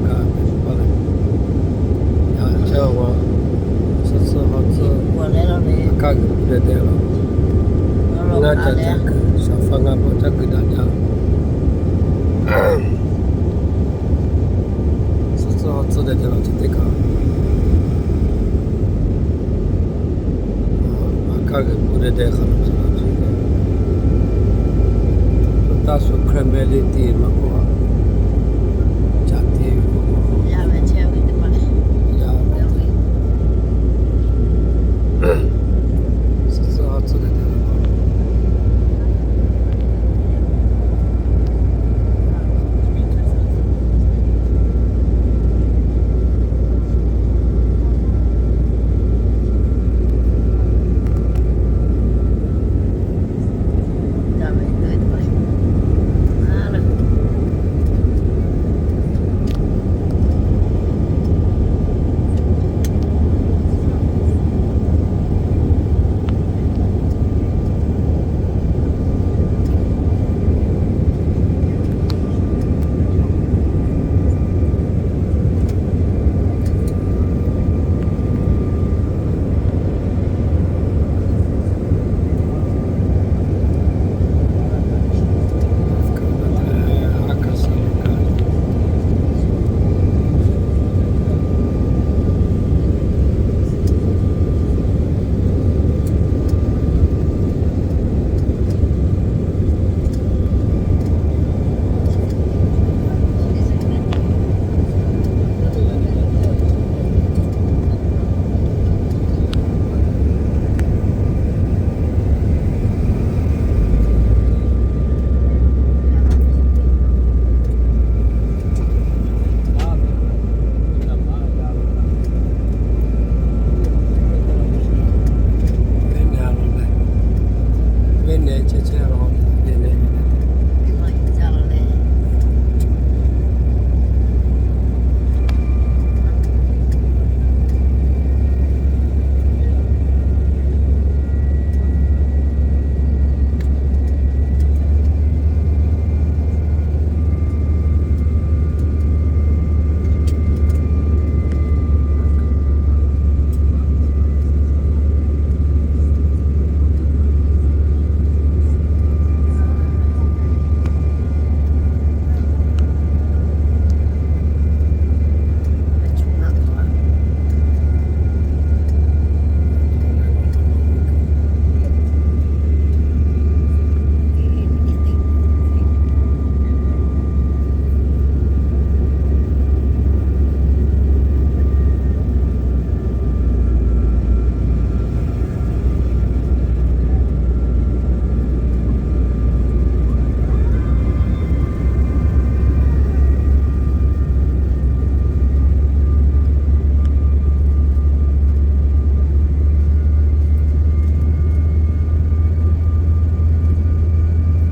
Kaꞈ, yaꞈ chehˇ a, suh tcuhˇ haw tcuhˇ, a kaˇ g'uiˬ k'oˆ deh deh law. Ngaˇ ca ca kuiˬ, shaˍ faˇ ngaˇ bawˆ ca kuiˬ daꞈ jaˇ. Suh tcuhˇ haw tcuhˇ deh deh law chi teˇ kaꞈ. A kaˇ g'uiˬ k'oˆ deh deh hk'a lo tcuhˇ haw tcuhˇ deh. Taˇ shu hk'e meh le te maˇ k'oˆ, caꞈ te ve k'o, yaˇ ve chehˇ ve teˇ hpaˍ le, yaˇ ve suh tcuhˇ haw tcuhˇ deh deh law.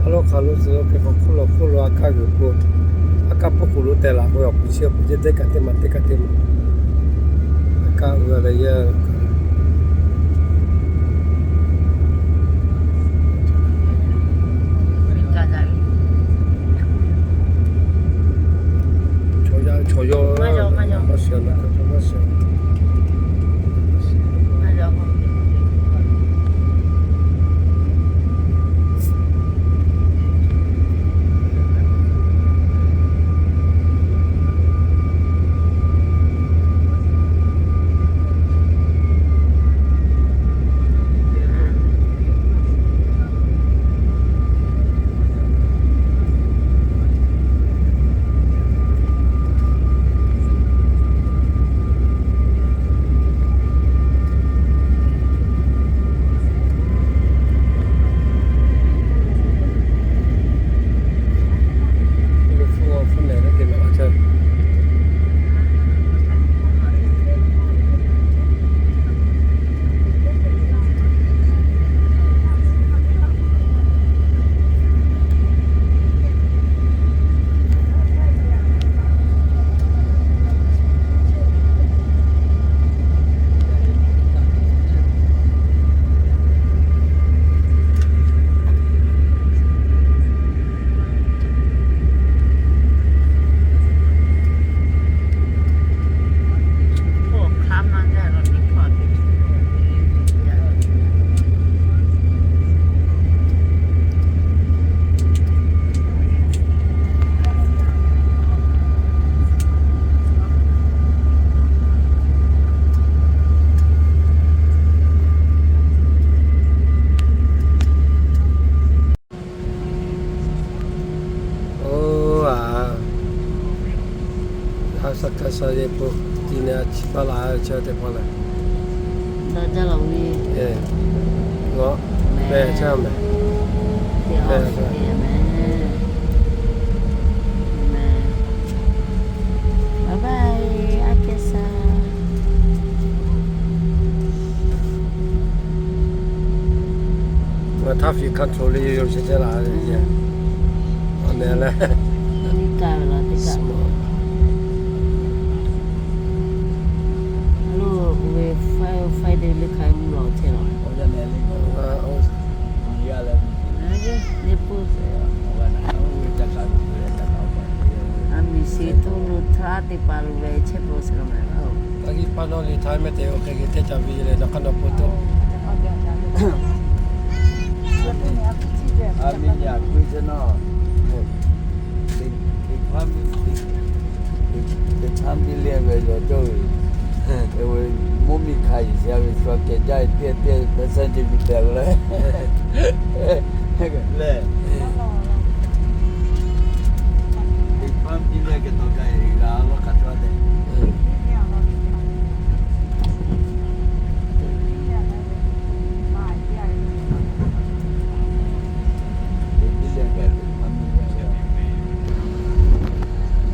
A lo hk'aˬ lo tcuh lo hk'e k'awꞈ hk'oˆ lo hk'oˆ lo a kaˇ g'uiˬ k'o, a kaˇ pawˆ k'oˍ lo teh laˬ k'o, awˬ kuˬ chi awˬ kuˬ ceh teˇ kaꞈ teˇ maˬ teˇ kaꞈ teˇ maˬ, a kaˇ uiˍ leh yehˇ Chaw yaˇ chaw yaw maˇ shiˍ, maˇ shiˍ. Ti na chi pa la ve chi teˇ hpaˍ lehˬ, dawˇ jaˇ la ve, ngaˬ pehˬ chaˇ mehˍ, pehˬ chaˇ mehˍ. Bye bye, aˉ kehˉ shaˍ. Ngaˬ htaˇ fiˍ hkanˍ hto le yoˬ, yoˬ chi teˇ laˬ ve. Awˬ nehˬ leh, teˇ kaˆ ve laˬ, teˇ kaˆ. Lo, uˇ ve Friday leh hk'aˬ mvuhˇ lawˬ chehˇ laˬ. Neˇ puˇ, aˬ miˍ shiˍ tuˇ lo htaˇ teˇ hpaˍ lo ve chehˇ k'o suh lo mehˍ. Taˇ kiˇ paˇ nawˉ liꞈ htaˇ mehˆ te oˇ hk'e geh teˇ caˬ ve leh, nawˬ hk'aˇ nawˬ po tuˬ. A mi ni a kuiˇ chehˇ nawˉ, teꞈ hpaˇ miˇ leh ve yawˬ cawˇ ve, mvuhˇ miˬ hkanˍ yuˬ shehˍ ve shu kehˬ jaˇ ve teˇ teˇ ve sehˉ ce miˬ tehꞈ ve leh, lehˬ, teꞈ hpaˇ miˇ leh kehˬ tawˬ kaꞈ e g'a lawˇ hk'aˬ cawˇ tehꞈ.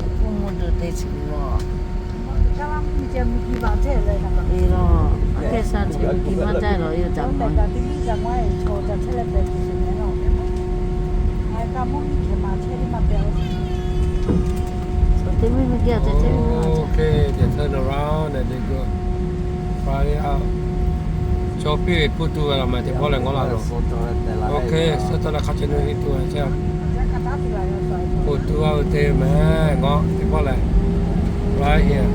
Teˇ mvuhˇ dawˬ te chi lawˬ. Eˬ lawˬ, aˉ kehˉ shaˍ chi ve ki maˇ caˇ lawˬ, yawˇ caꞈ mawˬ. Teˇ mvuhˇ miˇ geh a ceh ceh. Okay, they turn around and they go. Far out. Chaw piˇ ve puˇ tu ve laˬ mehˍ, teˇ pawˆ lehˬ ngaw laˬ lawˬ. Okay, suh taw leh hk'a ceh nu hiˆ tu ve ceh. Puˇ tu a ve te mehˍ ngaw teˇ pawˆ lehˬ. Right here.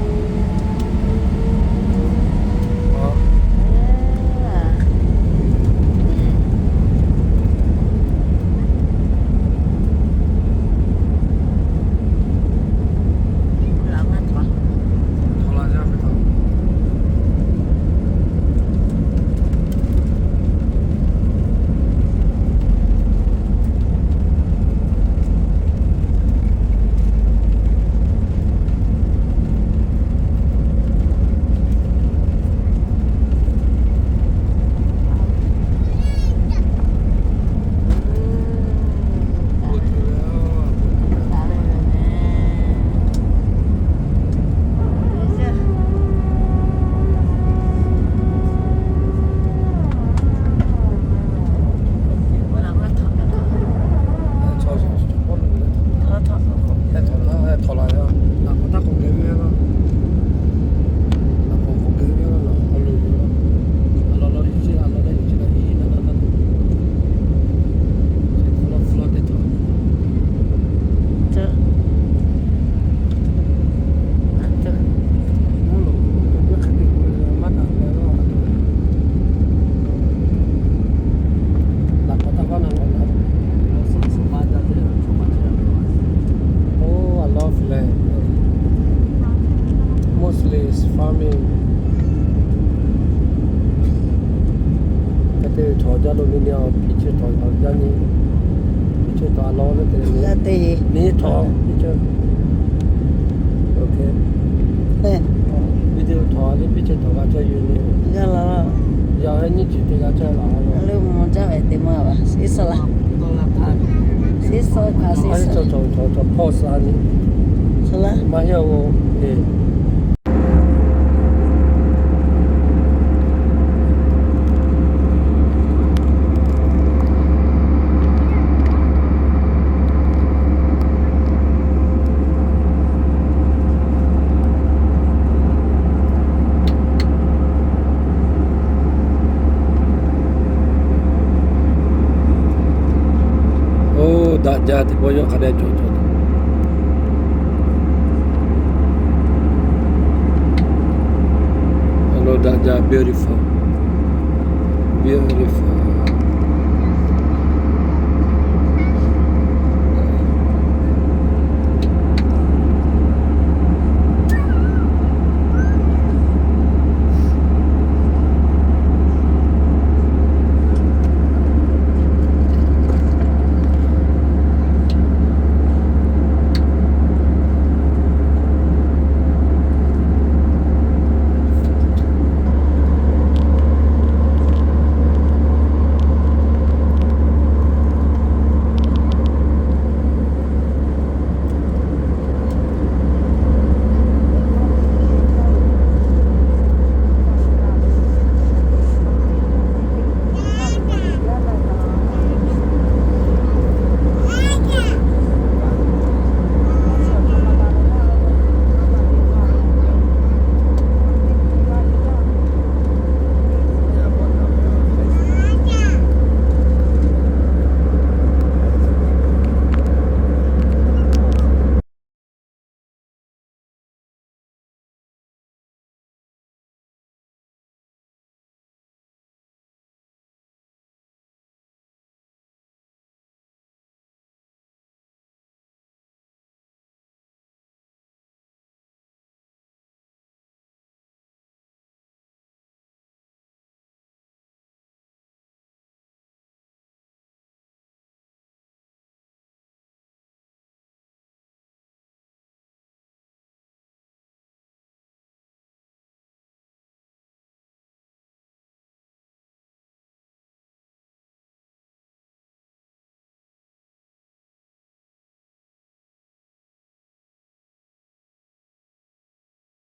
Oh, I love land. Mostly is farming. Hk'e te ve chaw jaˇ lo mi ni a, piˇ chehˇ taw jaˇ ni, piˇ chehˇ taw a lawn ve te ni, ni taw piˇ chehˇ. Okay. Piˇ chehˇ taw a le, piˇ chehˇ taw g'a chehˇ yoˬ le. Yaˇ la, yaˇ ve nyiˇ chi te g'a chehˇ la. Le mvuh jaˇ ve te maˇ va, seˉ suh la, seˉ suh hk'a seˉ suh. Chaw chaw chaw chaw hpawˇ suh a ni, suh la maˇ heˆ a g'o. Oˇ, daꞈ jaˇ teˇ pawˆ yawˇ hk'a dehꞈ cawˬ cawˬ. Awˬ lawn daꞈ jaˇ, beautiful, beautiful.